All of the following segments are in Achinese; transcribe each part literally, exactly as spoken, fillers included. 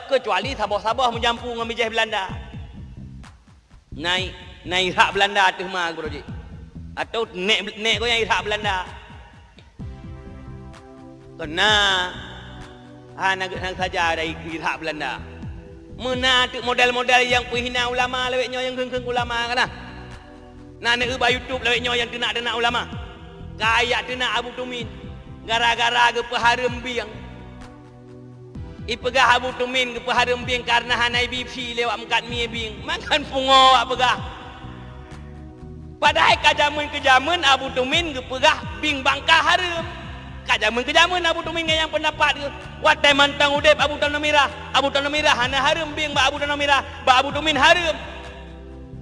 Keucuali saboh-saboh meujampu ngon bijéh Beulanda. Na i-, na irhak Beulanda ateueh ma geuroe jih. Atau nèk, nèk gobnyan irhak Beulanda. Kon na, hana geuhnang saja dari irhak Beulanda. Meunan teuk model-model nyang peuhina ulama lawét nyoe nyang kheun-kheun ulama kana. Na neueu bak YouTube lawét nyoe nyang teunak-teunak ulama. Ka jak teunak Abu Tumin gara-gara geupeuhareuem bieng. Ipeugah Abu Tumin geupeuhareuem bieng kareuna hana ibi fi lé awak meukat mi bieng. Mangkan pungo awak peugah. Padahai ka jameun keu jameun Abu Tumin geupeugah bieng bangka hareuem. Ka jameun keu jameun Abu Tumin ngon nyang peundapat geuh. Watèe mantong udép Abu Tanoh Mirah, Abu Tanoh Mirah hana hareuem bieng bak Abu Tanoh Mirah, bak Abu Tumin hareuem.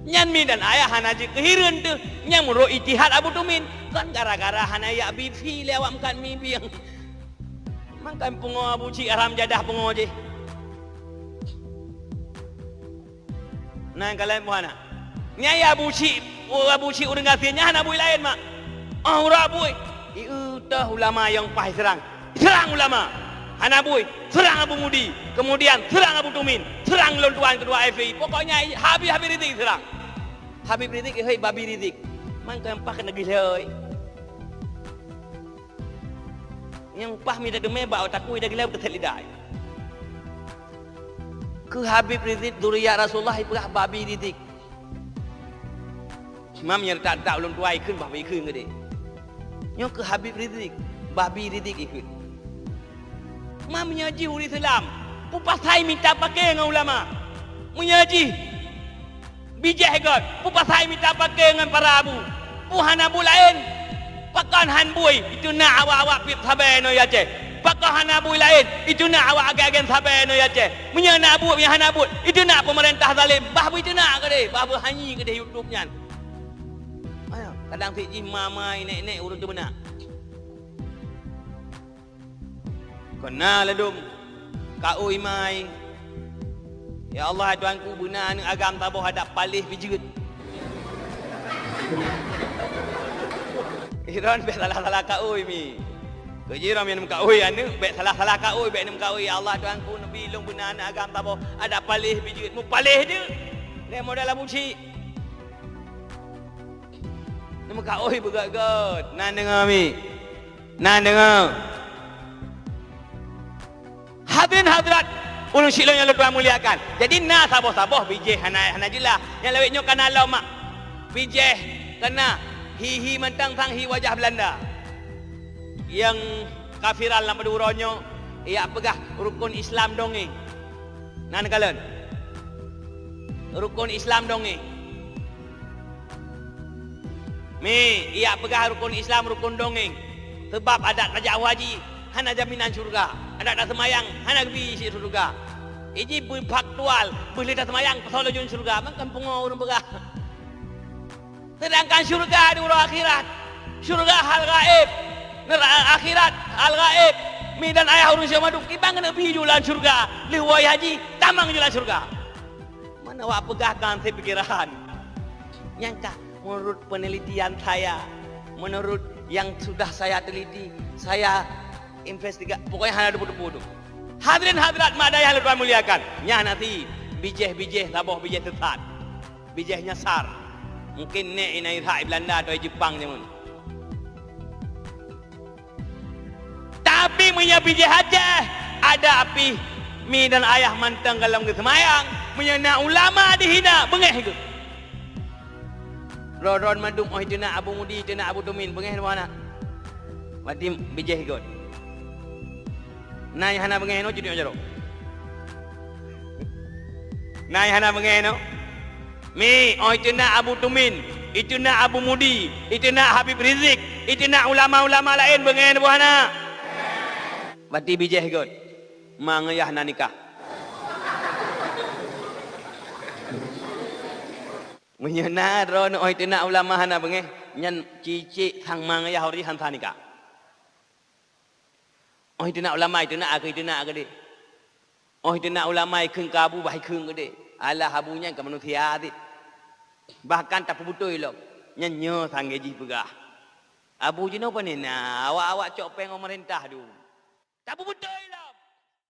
Nyan mi dan ayah hana jikeuhireuen teuh nyang meunurot ijtihad Abu Tumin. Kon gara-gara hana jak bi fi lé awak meukat mi bieng. Mangkai pungo Abu Chik haram jadah pungo jih. Nyan kalon buhana. Nyan ya Abu Chik, oh, Abu Chik ureueng gasien nyan hana bui laén mak. Oh, uroe bui. Ieu teuh ulama nyang paih serang. Serang ulama. Hana bui. Serang Abu Mudi. Kemudian serang Abu Tumin. Serang lôn tuan ketua F P I. Pokoknya habis-habis Rizik serang. Habib Rizik, hei babi Rizik. Mangkai paih keuneuk gilai. Nyang paih mi tadeungoe bak takue dah gila beuteutet lidah. Keu Habib Rizik, zuriat Rasulullah, ipeugah babi Rizik. Imam nyang tak-tak ulôn tuai kheun bah bikheun geude. Nyoe keu Habib Rizik, babi Rizik ikheun. Ma meunyoe jih ureueng Islam, peue pasai mita pake ngon ulama? Meunyoe jih Bijéh göt, peue pasai mita pake ngon para abu? Peue hana bu laén? Pakon han bui, itu na awak-awak pip sabe noe Aceh. Pakon hana bui laén, itu na awak agen-agen sabe noe Aceh. Meunyoe na buet, meunyoe hana buet, itu na peumeurintah zalim. Bah bui itu na keudeh, bah bui hanyi keudeh YouTube nyan. Ayo, kadang sit jih ma-ma, inék-inék ureueng teubeuna. Kona ladom, kaôi mai. Ya Allah, Tuhanku, beuna aneuk agam saboh adak paléh pijeuet. Iron bèk salah-salah kaôi mi. Keu jih ram nyang meukaôi aneuk, bèk salah-salah kaôi, bèk neumeukaôi. Ya Allah, Tuhanku, neubi lôn beuna aneuk agam saboh adak paléh pijeuet. Mupaléh jeuet. Lé model Abu Chik. Neumeukaôi beugöt-göt. Na deungoe mi. Na deungoe. Hadirin hadirat, ulôn syik lôn nyang lôn tuan muliakan. Jadi na saboh-saboh bijéh hana, hana jeulaih. Nyang lawét nyoe kana lom mak. Bijéh kana hi-hi mantong sang hi wajah Beulanda. Nyang kafiran lam padum uroe nyoe, ijak peugah rukon Islam dongeng. Na neukalon. Rukon Islam dongeng. Mi, ijak peugah rukon Islam rukon dongeng. Seubab adak tajak haji hana jaminan syeuruga. Adak taseumayang hana geubi cit syeuruga. Iji beufaktual, beulheueh taseumayang, peusoe laju syeuruga. Mangkan pungo ureueng peugah. Seudangkan syeuruga di uroe akhirat. Syeuruga hal gaéb. Neuraka akhirat hal gaéb. Mi dan ayah ureueng syeumadum, kiban keuneuk bi ju lam syeuruga. Lheueh woe haji, tamong ju lam syeuruga. Mana awak peugah ka anseb pikeran? Nyang ka, menurut penelitian saya, menurut yang sudah saya teliti, saya investiga-, pokoknya hana debu-debu tu. Hadirin hadirat mak dayah lôn tuan muliakan. Nyan hana si bijéh-bijéh saboh bijéh sesat. Bijéh nyasar. Mungkin nèk inan irhak Beulanda atau Jepang jameun. Tapi meunyoe bijéh Aceh, adak pih mi dan ayah mantong golom geuseumayang, meunyoe na ulama dihina, beungéh geuh. Droe-droe mandum óh iteunak Abu Mudi, iteunak Abu Tumin, beungéh droe na. Berarti bijéh göt. Na nyang hana beungéh nyoe, jeuet jaroe. Na nyang hana beungéh nyoe. Mi, óh iteunak Abu Tumin, iteunak Abu Mudi, iteunak Habib Rizik, iteunak ulama-ulama laén beungéh neuboh hana? Berarti bijéh göt. Ma ngon yah na nikah. Meunyoe na droeneuh óh iteunak ulama hana beungéh, nyan cicék sang ma ngon yah ori han sa nikah. Óh iteunak ulama, iteunak keu iteunak keudeh. Óh iteunak ulama ikheun keu abu, bah ikheun keudeh. Alah abu nyan keu manusia cit. Bahkan tapeubeutôi lom. Nyan nyoe sanggé jih peugah. Abu jinoe pane na, awak-awak cok péng u meurintah dum. Tapeubeutôi lom.